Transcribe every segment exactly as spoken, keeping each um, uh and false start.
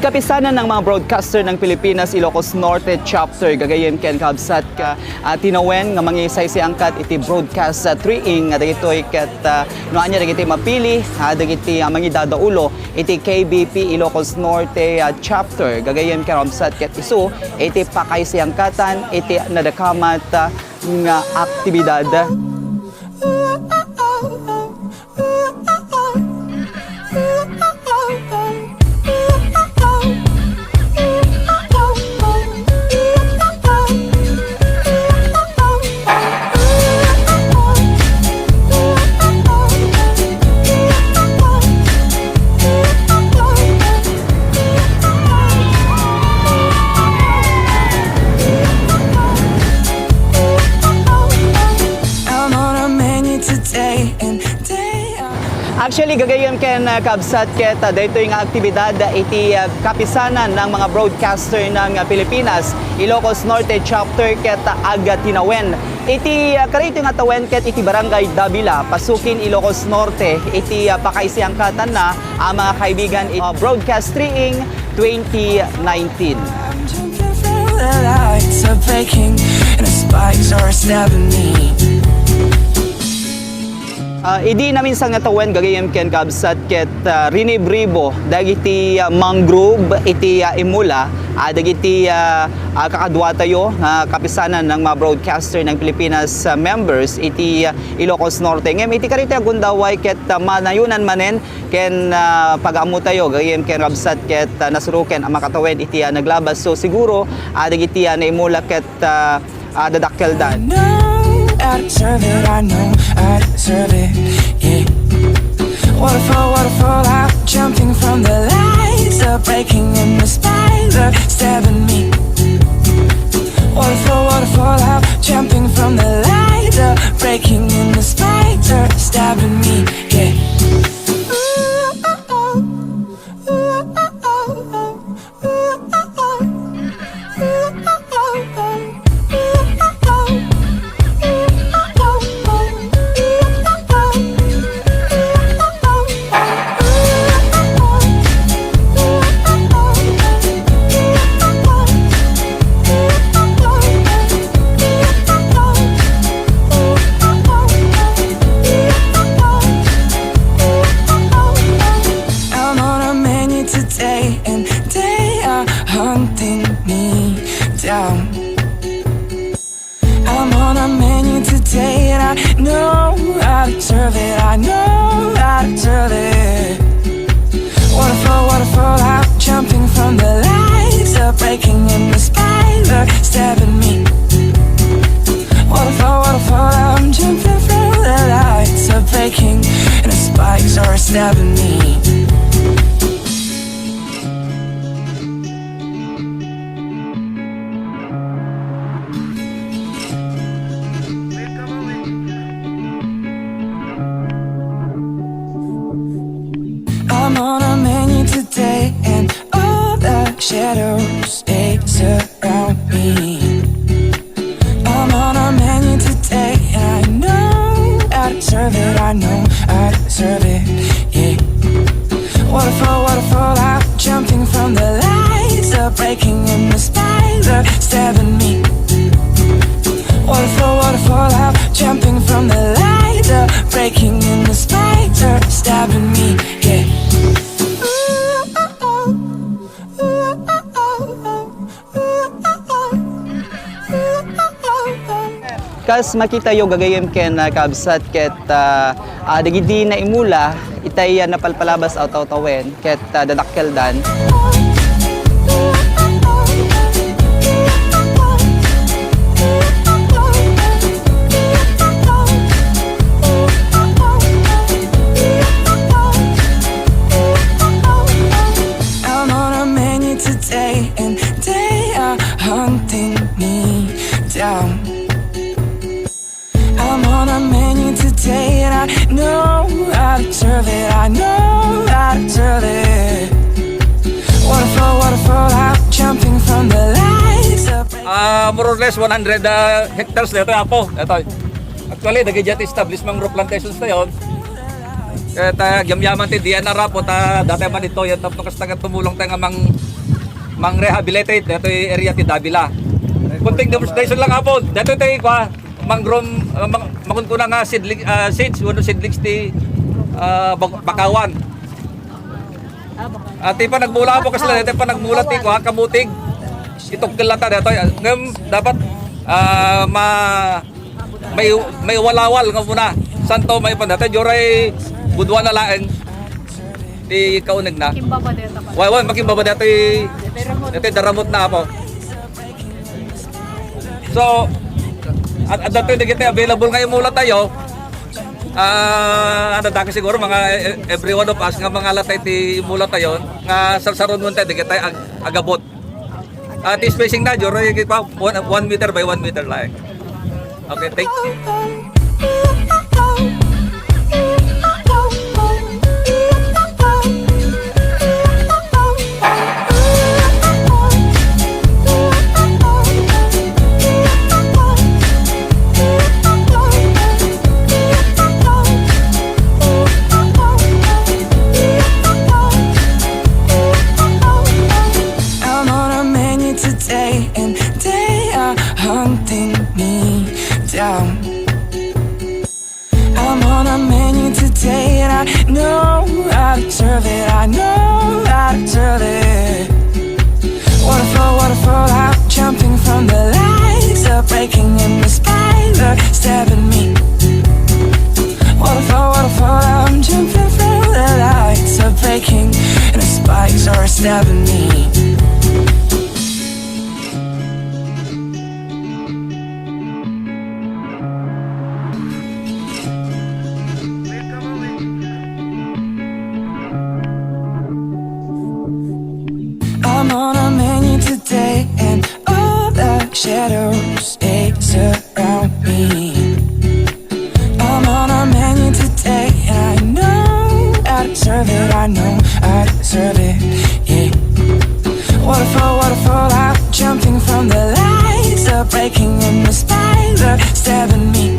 Kapisanan ng mga broadcaster ng Pilipinas, Ilocos Norte Chapter, gagayyem ken kabsat, ka, ah, tinawen nga mangisaysayaangkat iti broadcast, ah, three-ing nga dagitoy ket, ah, no ania dagiti mapili, ah, dagiti, ah, mangidadaulo iti K B P Ilocos Norte, ah, Chapter, gagayyem ken kabsat ket isu iti pakaisayaangkatan iti nadakamat, ah, nga aktibidad. I'm on a menu today and day out. Actually, gagayyem ken, uh, kabsat ket, uh, daytoy nga aktibidad iti, uh, kapisanan ng mga broadcaster ng, uh, Pilipinas, Ilocos Norte Chapter ket, uh, agtinawen. Iti, uh, karaytoy nga tawen ket iti Barangay Davila, Pasukin, Ilocos Norte, iti, uh, pakaisayaangkatanna a mga kaibigan, uh, Broadcast Three-ing twenty nineteen. I'm jumping through the lights are breaking and the spikes are stabbing me. Ah, idi naminsan nga tawen, gagayyem ken kabsat ket, ah, rinibribo dagiti, ah, mangrove iti, ah, immula, ah, dagiti, ah, ah, kakaduatayo nga kapisanan ng mga broadcaster ng Pilipinas, ah, members iti, ah, Ilocos Norte. Ngem iti karita gundaway ket, ah, manayunan manen ken, ah, pag-ammotayo, gagayyem ken kabsat ket, ah, nasuroken a makatawen iti, ah, naglabas. So, siguro, ah, dagiti, ah, naimula ket, ah, ah, dadakkeldan. I know I deserve it, I know I deserve it, yeah. Waterfall, waterfall, I'm jumping from the lights are breaking and the spikes are stabbing me. Waterfall, waterfall, I'm jumping from the lights are breaking and the spikes are stabbing me, yeah. I'm on a menu today and they are hunting me down. I'm on a menu today and I know I deserve it, I know I deserve it. Waterfall, waterfall, I'm jumping from the lights are breaking and the spikes are stabbing me. Waterfall, waterfall, I'm jumping from the lights are breaking and the spikes are stabbing me. I'm on a menu today and all the shadows they surround me. I'm on a menu today and I know I deserve it, I know I deserve it, yeah. Waterfall, waterfall, I'm jumping from the lights are breaking and the spikes are stabbing me. Waterfall, waterfall, I'm jumping from the lights are breaking and the spikes are stabbing me, yeah. Kas makitayo gagayyem ken, ah, kabsat ket, ah, ah, dagiti naimula itay, ah, napalpalabas a tawen ket, ah, dadakkeldan. I'm on a menu today and they are hunting me down. I'm on a menu today and I know I deserve it, I know I deserve it. Waterfall, waterfall, I'm jumping from the lights up. Ah, more or less one hundred, ah, hectares dito, Apo. Ito. Actually, dagiti establishment group plantations na yon. Eh, ta, agyamyaman ti D N R apo, ta, dati man ito, yan, tapno kasta nga tumulong tayo nga mang, mang rehabilitate, dito yung area ti Davila. Kunting demonstration lang apo, dito tayo, kwa, mangrove, ah, mang, makunkuna nga seedling, ah, seeds, wano seedlings ti, ah, bak-, bakawan. At ti pa nagmula apo, kasi dito pa nagmula ti, kwa, kamutig. Itukkel lang ta dito, ah, ngem dapat, ah, ma, may, may walawal nga muna. Santo, may pandata, joray budwa na laeng ti kauneg na. Kimbaba deta pa. Way, way, makimbaba deta ti, deta daramot na apo. So, at, at dati dagiti available nga imula tayo, ah, ano, dati siguro mga, eh, every one of us nga mga latay ti imula tayo, nga sarsaron mo tayo, dagiti ag-, agabot. Ah, ti spacing na, Joro, yung pa, one, one meter by one meter lang. Okay, thank you. I'm on a menu today and they are hunting me down. I'm on a menu today and I know how to serve it. I know how to serve it. Waterfall, waterfall, I'm jumping from the lights. Are breaking in the spine, they're stabbing me. Waterfall, waterfall, I'm jumping from the lights. Are breaking and the spikes are stabbing me. I'm on a menu today and all the shadows, they surround me. I'm on a menu today and I know I deserve it, I know I deserve it, yeah. Waterfall, waterfall, I'm jumping from the lights. Are breaking in the spine, they're stabbing me.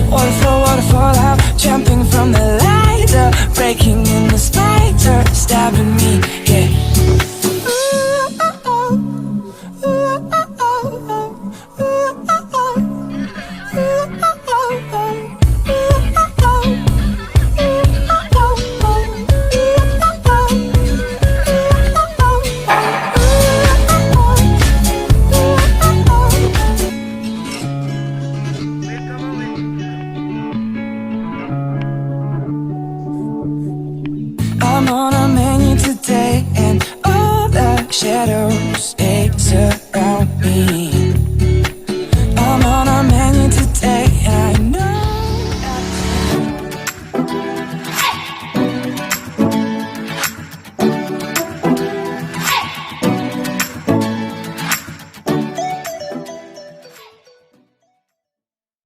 Waterfall, waterfall, I'm jumping from the lights. Are breaking in the spine, they're stabbing me, yeah. I'm on a menu today and all the shadows